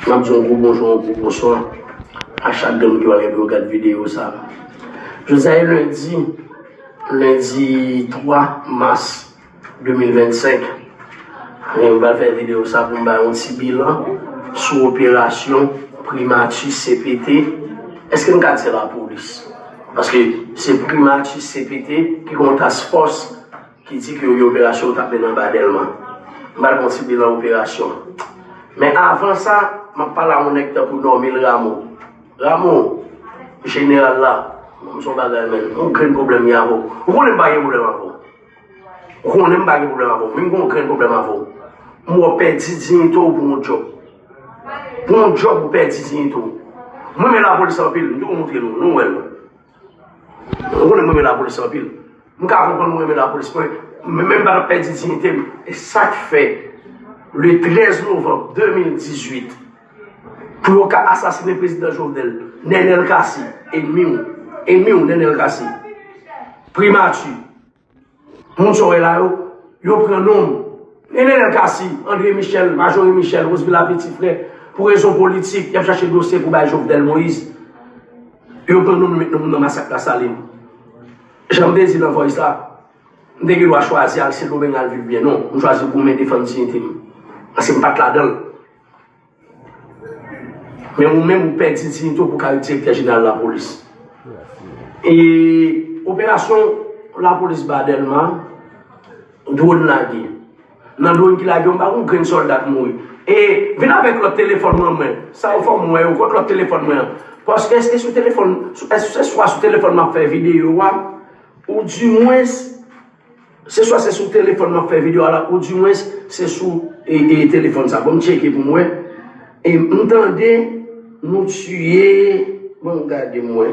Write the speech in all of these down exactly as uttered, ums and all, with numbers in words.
M ap di yon gwo bonjou, yon gwo bonswa a chak grenn moun ki pral gen pou yo gad videyo sa. Jodi a e lendi, lendi twa mas de mil vennsenk. E m pral fè videyo sa pou m bay yon ti bilan sou operasyon Primati C P T. Èske m ka di se lapolis? Paske se Primati C P T ki gen yon task force ki di ke yo gen operasyon yo t ap mennen anba Dèlma. M pral fè yon ti bilan operasyon an. Men avan sa, m ap pale a yon nèg tankou Normil Rameau. Rameau, jeneral la, m se yon bagay menm, yon grenn pwoblèm m gen avè w. Ou konnen m pa gen pwoblèm avè w. Ou konnen m pa gen pwoblèm avè w. Men m gen yon grenn pwoblèm avè w. M wè w pèdi diyite w pou yon djòb. Pou yon djòb ou pèdi diyite w. Mwen renmen lapolis anpil, m te konn montre nou, nou wè l. Ou konnen mwen renmen lapolis anpil. M ka konprann mwen renmen lapolis, mwen, men m pa t ap pèdi diyite m. E sa k fè, le trèz novanm de mil dizuit, pou yo ka asasinen prezidan Jovenel, Nenel Cassy, enmi w, enmi w, Nenel Cassy, Primati, moun sa w wè la yo, yo pran non m. Nenel Cassy, André Michel, Majorie Michel, Roseville Petit Frère, pou rezon politik, y ap chache dosye pou bay Jovenel Moïse. Yo pran non m, yo met non m nan masak Lasalin. Jan m te di nan voice la, m te gen dwa chwazi al Sendomeng al viv byen. Non, m chwazi goumen defann diyite m. Paske m pa t ladan l. Men ou menm ou pèdi diyite w pou w ka ret direktè jeneral lapolis. E operasyon lapolis ba Dèlma, dwòn lage. Nan dwòn ki lage yo, m pa konn grenn sòlda k mouri. E vin avèk lòt telefòn mwen, mwen. Sa yo fè m wè yo, kot lòt telefòn mwen an? Paske èske sou telefòn, sou, èske se swa sou telefòn m ap fè videyo a, ou dimwens, se swa se sou telefòn m ap fè videyo a la, ou dimwens se sou e, e, telefòn sa. Bon, m tcheke pou m wè. E m tande nou tiye, bon, gade m wè.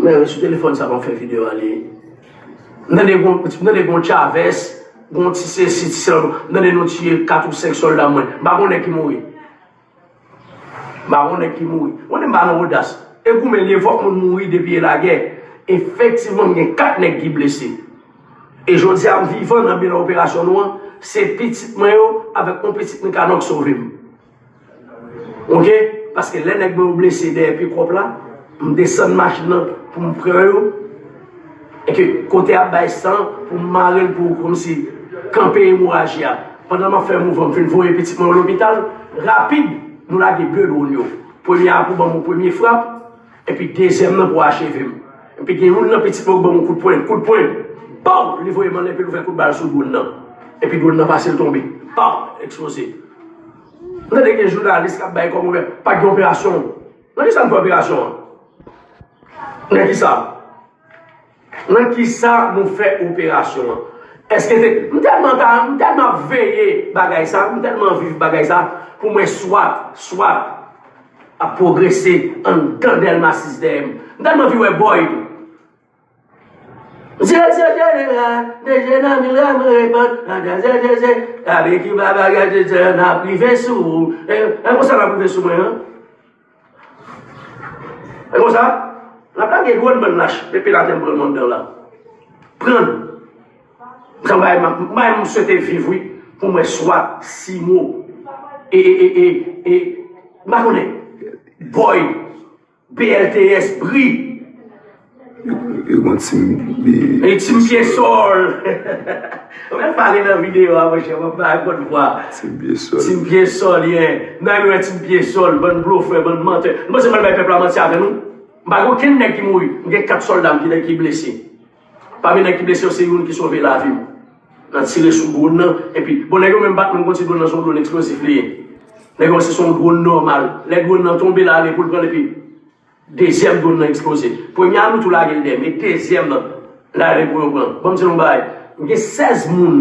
Men sou telefòn sa m ap fè videyo a li. M tande gon, m tande gon Chavez, gon ti sesi, ti sela, m tande nou tiye kat ou senk sòlda mwen. M pa konnen ki mouri. M pa konnen ki mouri. Konnen m pa nan odas. E goumen li e fòk moun mouri depi e lagè. Efektivman, m gen kat nèg ki blese. E jodi a m vivan nan bilan operasyon nou an, se pitit mwen yo avèk yon pitit Mikanò k sove m. Oke? Paske lè nèg mwen yo blese dèyè pikòp la, m desann machin nan pou m pran yo. E ke kote ap bay san pou m mare l pou kòmsi kanpe emoraji a. Pandan m ap fè mouvman, m fin voye pitit mwen yo lopital. Rapid, nou lage de dwòn yo. Premye a pou ban m yon premye frap, epi dezyèm nan pou acheve m. Epi gen youn nan pitit mwen yo ban m yon kout pwen, kout pwen. Pow! Li voye m anlè epi l ouvè kout bal sou dwòn nan. Epi dwòn nan pase l tonbe. Pow! Eksploze. M tande gen jounalis k ap bay kòmantè, pa t gen operasyon. Nan kisa n fè operasyon an? Nan kisa? Nan kisa nou fè operasyon an? Èske te, m tèlman ta, m tèlman ap veye bagay sa, m tèlman viv bagay sa, pou m wè swat, swat ap pwogrese anndan Dèlma sis dèyè m. M tèlman anvi wè Boyd. Zye, zye, zye, zye, zye, zye, nan mil ram repann, nan zye, zye, zye, zye, avèk ki bagay, zye, zye, n ap rive sou ou. E, e konsa n ap rive sou mwen, an? E konsa, n ap lage dwòn bann lach, epi n ap pran m anndan la. Pran m. Sa m bay, m bay, m swete viv, wi, pou m wè swat, Simo, e, e, e, e, e, m pa konnen, Boy, B L T S, Bri. Yo, yo gon tim, e, tim Pyesòl. Ou mèt pale nan videyo a, monchè, mwen pa konn vwa. Tim Pyesòl. Tim Pyesòl, yeah. Nan yo wè Tim Pyesòl, bann blofè, bann mantè. Nou panse m al bay pèp la manti avè nou? M pa gen okenn nèg ki mouri. M gen kat sòlda m ki, ki blese. Pami nèg ki blese yo, se youn ki sove lavi m. Nan tire sou dwòn nan, epi, bon, nèg yo menm pa t menm konn si dwòn nan se yon dwòn eksplozif li ye. Nèg yo se se yon dwòn nòmal. Lè dwòn nan tonbe, l ale pou l pran l, epi dezyèm dwòn nan eksploze. Premye a nou tou lage l dèyè, men dezyèm nan, l ale pou yo pran. Ban m di nou yon bagay. M gen sèz moun,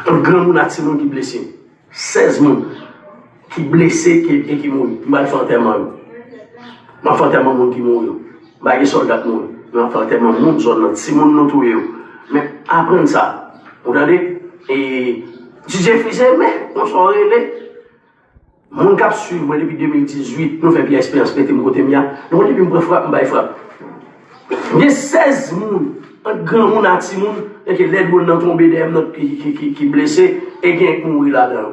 ant granmoun ak timoun, ki blese. Sèz moun ki blese, ki, e ki mouri. M pral fè antèman yo. M ap fè antèman moun ki mouri yo. M pa gen sòlda k mouri. Men m ap fè antèman moun zòn nan. Timoun nou touye yo. Men aprann sa. Ou tande? E D J Fize, men, konsa w rele. Moun k ap swiv mwen depi de mil dizuit, nou fè Pyè Esperans mete m kote m ye a. Nou konn depi m pran frap, m bay frap. M gen sèz moun, ant granmoun ak timoun, e ke lè dwòn nan tonbe dèyè m nan ki, ki, ki, ki blese, e gen k mouri ladan yo.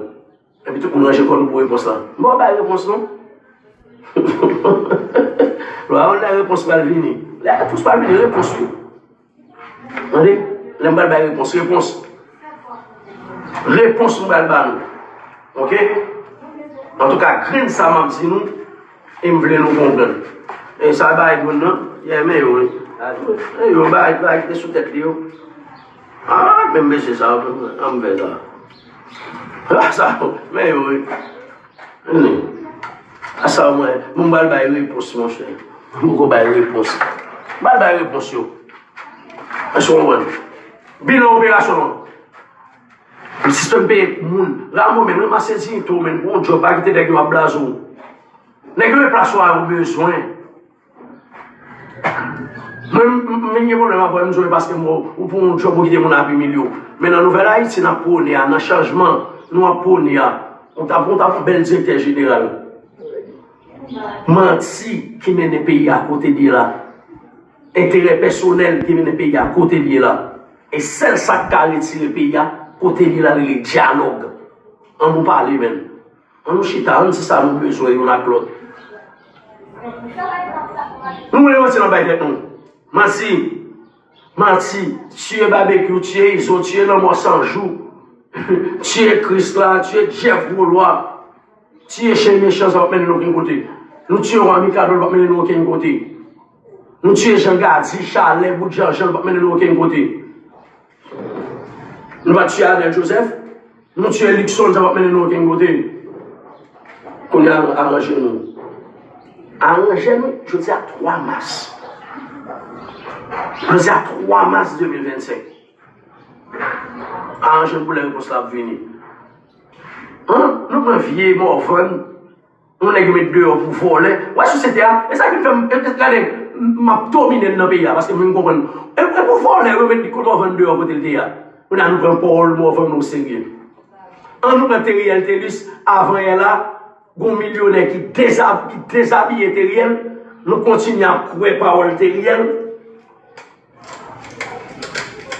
Epi tout moun ranje kò nou pou repons lan. M pa bay repons non. Lè yon lè repons pral vini. Lè repons pral vini, repons wi. Tande? Lè m pral bay repons, repons. Repons m pral ba nou. Oke? Antouka, grenn sa m ap di nou, e m vle nou konprann. E sa bay grenn nan, yè men yo, wi. E yo bay, bay kite sou tèt li yo. Ah, menm mesye sa, an m fè sa. Ah, sa, men yo, wi. Asa mwen, mwen pral bay repons, monchè. Mwen poko bay repons. Pral bay repons yo. Èske w konprann? Bilan operasyon an. Sistèm peye moun. Rameau, men, ranmase diyite w, men, pou yon djòb, pa kite nèg yo ap blaze w. Nèg yo e plas ou a yo bezwen. Mwen, m, m, m gen pwoblèm avè w, m di w paske m wè w, ou pran yon djòb ou kite moun ap imilye w. Men nan nouvèl Ayiti n ap pwone a, nan chanjman nou ap pwone a, ou t ap, ou t ap yon bèl direktè jeneral. Manti ki mennen peyi a kote l ye la. Enterè pèsonèl ki mennen peyi a kote l ye la. E sèl sa k ka retire peyi a kote l ye la, rele dyalòg. An nou pale, menn. An nou chita, an n di sa nou bezwen youn ak lòt. Nou rele manti nan bay tèt nou. Manti. Manti. Tiye Babekyou, tiye Izo, tiye Lanmò San Jou. Tiye Krisla, tiye Jeff Gwolwa. Tiye Chen Mechan, sa p ap mennen nou okenn kote. Nou tiye Wa Mikado, l p ap mennen nou okenn kote. Nou tiye Jan Gadi, Chalè, bout Jan Jan, l p ap mennen nou okenn kote. Nou pa tiye Arnel Joseph? Nou tiye Luckson, sa p ap mennen nou okenn kote. Kounye a, aranje nou. Aranje nou, jodi a twa mas. Jodi a twa mas de mil vennsenk. Aranje nou pou lè repons la ap vini. An, nou pran vye Morvan. Yon nèg yo met deyò pou vòlè. Wè sosyete a, e sa ki fè m, e, e, gade, m, m ap domine n nan peyi a, paske m vin konprann. E, e pou vòlè yo met li kote w vann deyò kote l te ye a. Kounye a nou pran pawòl Morvan o serye. An nou pran Teriel Thelus, avan yè la, gon milyonè ki dezab-, ki dezabiye Teriel, nou kontinye ap kwè pawòl Teriel.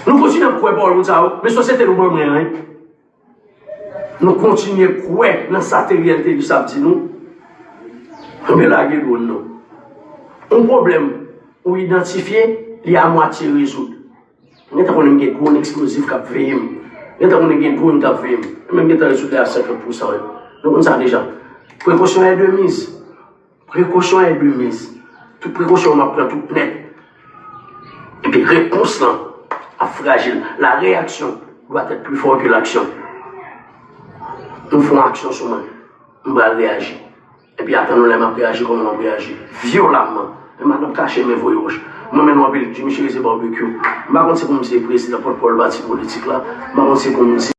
Nou kontinye ap kwè pawòl moun sa yo, men sosyete nou ban mwen an, wi. Nou kontinye kwè nan sa Teriel Thelus ap di nou. Anben lage dwòn nan. Yon pwoblèm ou idantifye, li a mwatye rezoud. M gentan konnen m gen dwòn eksplozif k ap veye m. M gentan konnen m gen dwòn k ap veye m. Mwen menm m gentan rezoud li a senkant pousan, wi. Nou konn sa deja. Prekosyon est de mise. Prekosyon est de mise. Tout prekosyon yo m ap pran tout nèt. Epi repons lan ap frajil. La réaction doit être plus fort que l'action. Nou fè yon aksyon sou mwen. M pral reyaji. Epi atann yon lè m ap reyaji kòman m ap reyaji. Vyolamman. Men madanm kache men voye wòch. Mwen menm anpil, Jimmy Chérizier Barbecue. M pa konn si pou m se prezidan pòtpawòl pati politik la. M pa konn si pou m se